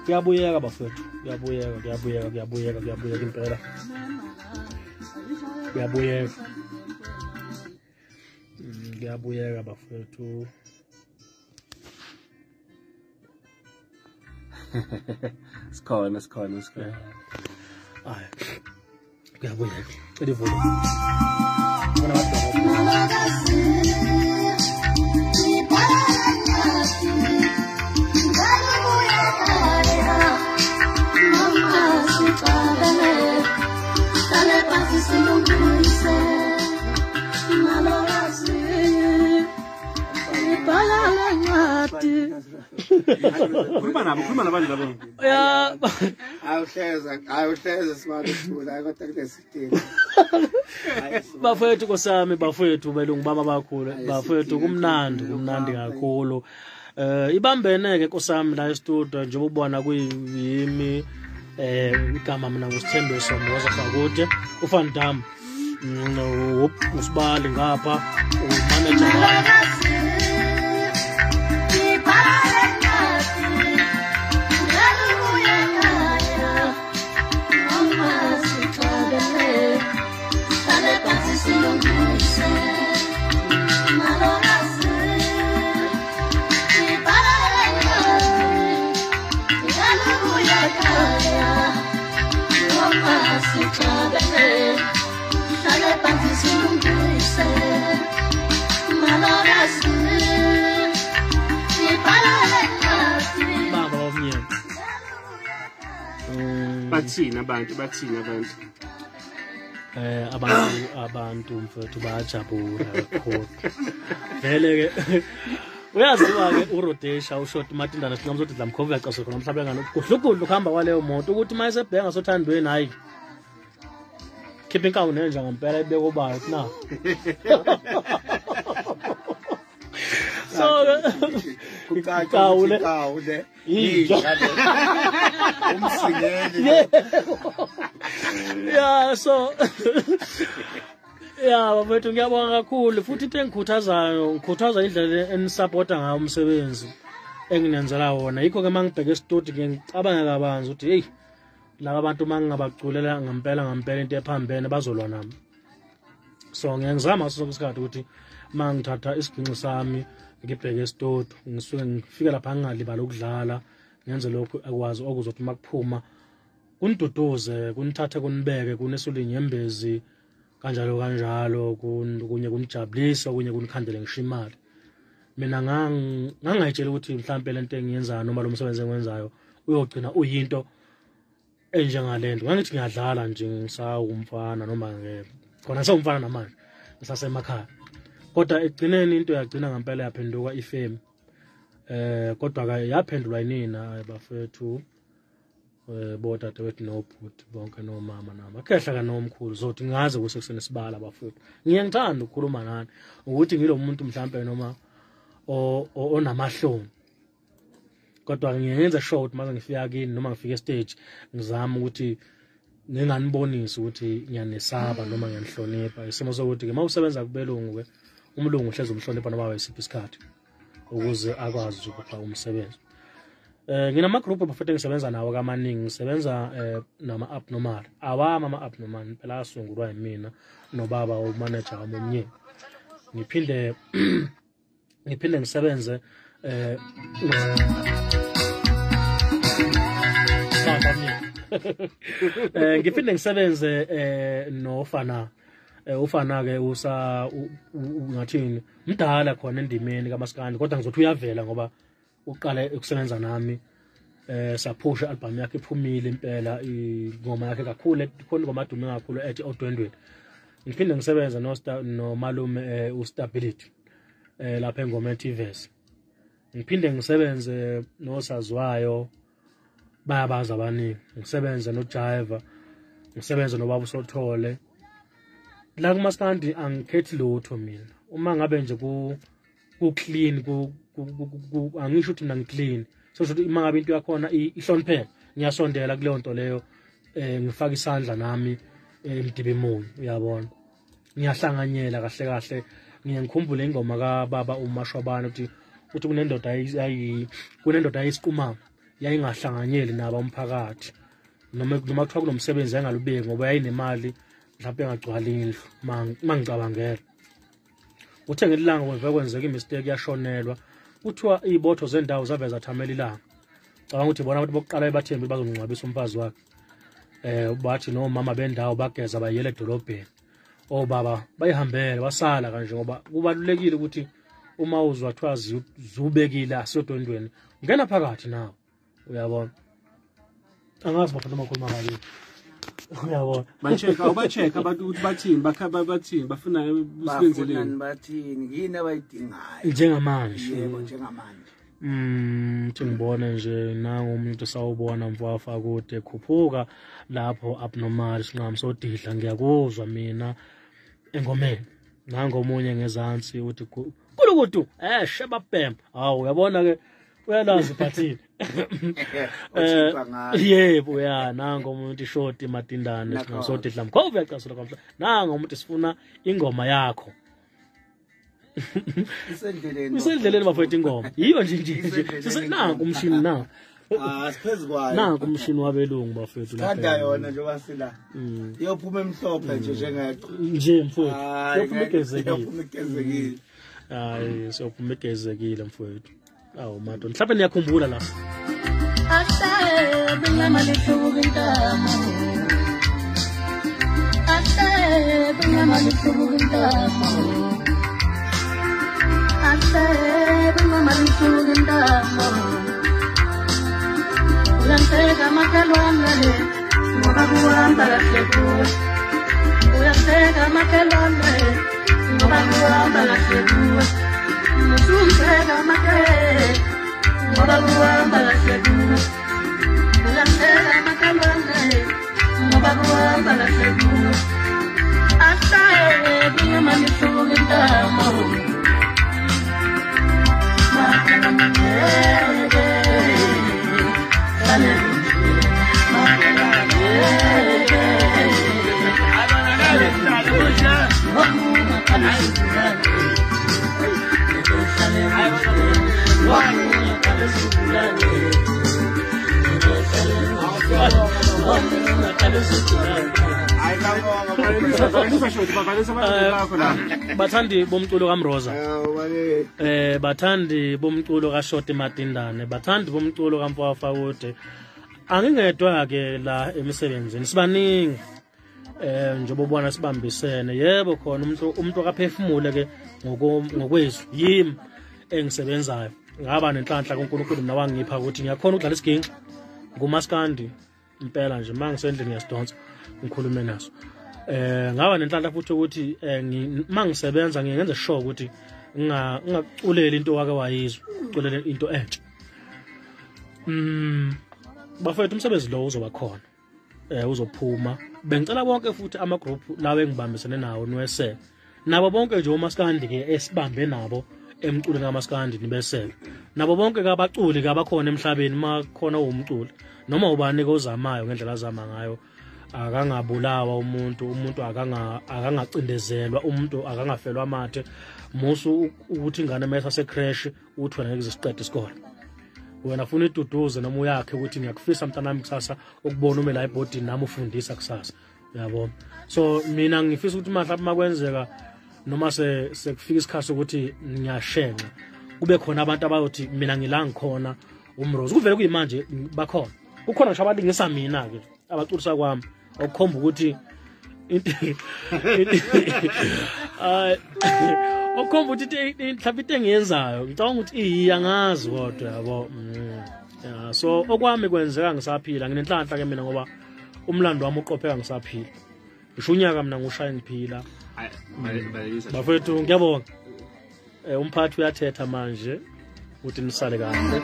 Kuyabuyeka bafethu, kuyabuyeka, kuyabuyeka, kuyabuyeka, kuyabuyeka impela. Kuyabuyeka. Kuyabuyeka bafethu. Sikhona, sikhona, sikhona. Hayi. Kuyabuyeka. Cela ivule. Bona khuluma nabo, khuluma nabantu labo. Ya. Awuhleza, awuhleza smart thula kodwa kunesidingo. Bafethu kosami, bafethu belungu baba bakhulu, bafethu kumnandi, kumnandi kakhulu. Ibambene ke kosami la e-studio njengoba ubona kuyimi, igama mina nguSithembiso Mboza Fakude, uVan Damme, usibali ngapha, umanager wami. Baba womnyeni. Bathini abantu, bathini abantu? Abantu mfethu bayajabula kakhulu. Vele ke uyaziwa ke uRodesha ushoti Matindana singamzothi Dlamkhova uyacasula khona mhlawumbe ngani gudlugudlu kuhamba kwaleyo moto ukuthi mayesebhenga sothandweni hayi khipha inkawu nenja ngempela ibeke obayo na. So kucaca inkawu le inja le umsingeli. Yeah, so yeah bafethu ngiyabonga kakhulu futhi into engikhuthazayo, ngikhuthaza indlela enisupporta ngayo umsebenzi enginenzela wona. Yikho ke mangibheke e-studio ke ngicabanga kabanzi ukuthi hey laba bantu mangingabaculela ngempela ngempela into ephambene bazolwa nami. So ngiyangizama ngaso sonke isikhathi ukuthi mangithatha isiginci sami ngibheke e-studio, ngisuke ngifike lapha ngingalibali ukudlala, ngenze lokhu akwazi okuzothi makuphuma kuniduduze, kunithathe kunibeke, kunesule inyembezi kanjalo kanjalo, kunye kunijabulisa, kunye kunikhandele ngisho imali. Mina ngangayitshela ukuthi mhlambe lento engiyenzayo noma lo msebenzi engiwenzayo uyogcina uyinto enjengalento. Ngangithi ngiyadlala nje ngisawumfana noma khona sewumfana namanje ngisasemakhaya, kodwa ekugcineni into yagcina ngempela yaphenduka ifemi. Kodwa ke yaphendulwa yinina bafethu, bodadewethu nobhuti bonke nomama namakhehla kanomkhulu, zothi ngaze kusekuseni sibala bafethu. Ngiye ngithanda ukukhuluma nani ukuthi ngilo muntu mhlambe noma onamahloni, kodwa ngiyenza sure ukuthi mase ngifika kini noma ngifika e-stage ngizama ukuthi nginganibonisi ukuthi ngiyanesaba noma ngiyanihlonipha. Isimo sokuthi ke mawusebenza kubelungu ke umlungu uhlezi umhlonipha noma wayesiphi isikhathi ukuze akwazi ukupha umsebenzi. Nginama group bafethu engisebenza nawo kamaningi, ngisebenza nama abnormal. Awami ama abnormal phela asungulwa yimina nobaba umanager wami omnyeni. Ngiphinde ngisebenze ngiphinde ngisebenze noFana. Ufana ke usa ngathini mdala khona endimeni kaMaskandi, kodwa ngizothi uyavela ngoba uqale ukusebenza nami. Saphusha album yakhe iphumile impela, ingoma yakhe kakhulu khona ingoma adume kakhulu ethi Odwendweni. Ngiphinde ngisebenze nomalume uStability lapha engomeni ethi Verse. Ngiphinde ngisebenze noSaziwayo, bayabazi abaningi. Ngisebenze noJiva, ngisebenze nobaba uSothole. La kumaskandi angikhethi lutho mina. Uma ngabe nje ku clean ku angisho ukuthi mina ngiclean, so ukuthi uma ngabe into yakhona ihlonipheka ngiyasondela kuleyo nto leyo, ngifaka isandla nami emdibe munye, uyabona. Ngiyahlanganyela kahle kahle. Ngiye ngikhumbule ingoma kababa uMashwabane ukuthi Uthi kunendoda kunendoda ayisiqumama yayingahlanganyeli nabo umphakathi noma kuthiwa kunomsebenzi engalubeki ngoba yayinemali mhlawumbe engagcwali indlu mangicabangela. Uthe ngelanga kwevele kwenzeka imistake yashonelwa, kuthiwa izibotho zendawo zave zathamela ilanga. Cabanga ukuthi bona abantu bokuqala ebathembi bazongcwabisa umfazi wakhe. Bathi nomama bendawo bageza bayele edolobheni. Obaba bayihambele wasala kanje ngoba kubalulekile ukuthi uma uzwa kuthiwa zubekile asiyodondweni ngena phakathi nawe. Uyabona? Angazi bafana makhuluma kabi. Uyabona? Ba-check awuba-check abantu ukuthi bathini, bakhaba bathini, bafuna usibenzeleni. Bathini, yini abayidingayo? Njengamanje. Yebo, njengamanje. Ngibona nje nangu umuntu sawubona mfwafa kude khuphuka lapho abnormal sinqamu sodidla ngiyakuzwa mina engomeni. Nangu omunye ngezansi uthi kulukudu shebabhem. Hawu uyabona ke uyalazi phathini. Yebo ya nangu umuntu ishoti Madindane sinqamu sodidla mkhovu uyacasula kwamhla. Nangu umuntu sifuna ingoma yakho. Isendleleni. Isendleleni bafowethu ingoma. Yiyo nje sisenanku umshini na. Siphezulu kwayo. Nanku umshini wabelungu bafowethu lapha. Thanda yona njengoba sila. Iyophuma emhlophe nje njengeqo. Nje mfowethu. Iyophuma igezekile. Iyophuma igezekile. Hayi siyophuma igezekile mfowethu. Awu madon. Mhlawumbe niyakhumbula la. Asabe ngamali intamo. Asabe ngamali intamo. Asabe ngamali intamo. Uyangibheka makhelwane ngoba kuhamba kahle kuwe. Uyangibheka makhelwane ngoba kuhamba kahle kuwe. Usungibheka makhelwane ngoba kuhamba kahle kuwe. Uyangibheka makhelwane ngoba kuhamba kahle kuwe. Asabe ngamali intamo. Bathandi bomculo kaMroza, bathandi bomculo kaShoti Madindane, bathandi bomculo kaMfwafa Kude. Angingedwa ke la emisebenzini, sibaningi njengoba ubona sibambisene. Yebo khona umuntu akaphefumule ke ngokwezwi yimi engisebenzayo. Ngaba nenhlanhla kuNkulunkulu mina wangipha ukuthi ngiyakhona ukudlala isiginci ngumaskandi impela nje mangisendlini ngiyasidonsa ngikhulume naso. Ngaba nenhlanhla futhi ukuthi mangisebenza ngiyenze sure ukuthi ngingaculeli into wake wayizwa, uculele into entsha. Bafethu umsebenzi lo uzoba khona. Uzophuma. Bengicela bonke futhi ama group lawo engibambisene nawo niweseke. Nabo bonke nje umaskandi ke esibambe nabo emculweni kaMaskandi nibeseke. Nabo bonke ke abaculi ke abakhona emhlabeni makhona umculi noma ubani ke ozamayo ngendlela azama ngayo akangabulawa umuntu akangacindezelwa umuntu akangafelwa amathe. Musu ukuthi ingane mayisa se crash uthi wena ngeke siqede isikole. Wena funa iduduze noma uyakhe ukuthi ngiyakufisa mntanami kusasa ukubona ume la ebhodini nami ufundisa kusasa. Uyabona? So mina ngifisa ukuthi mhlawumbe makwenzeka noma sekufika isikhathi sokuthi ngiyashenxa kube khona abantu abayothi mina ngila ngikhona uMroza. Kuvele kuyimanje bakhona. Kukhona ngisho abalingisa mina ke abaculisa kwami okukhomba ukuthi okukhomba ukuthi mhlawumbe into engiyenzayo ngicabanga ukuthi iya ngazi kodwa yabo. So okwami kwenzeka ngisaphila, nginenhlanhla ke mina ngoba umlando wami uqopheka ngisaphila. Ngisho unyaka mina ngushaya ngiphila. Bafethu ngiyabonga. Umphathi uyathetha manje ukuthi nisale kahle.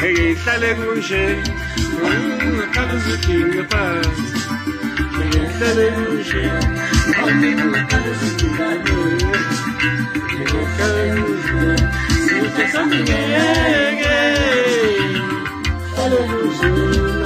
Hey, hlale kunje. Hlale uzidinge phansi. Hlale kunje. Hlale uzidinge. Hlale kunje. Sithe sami ngeke. Hallelujah.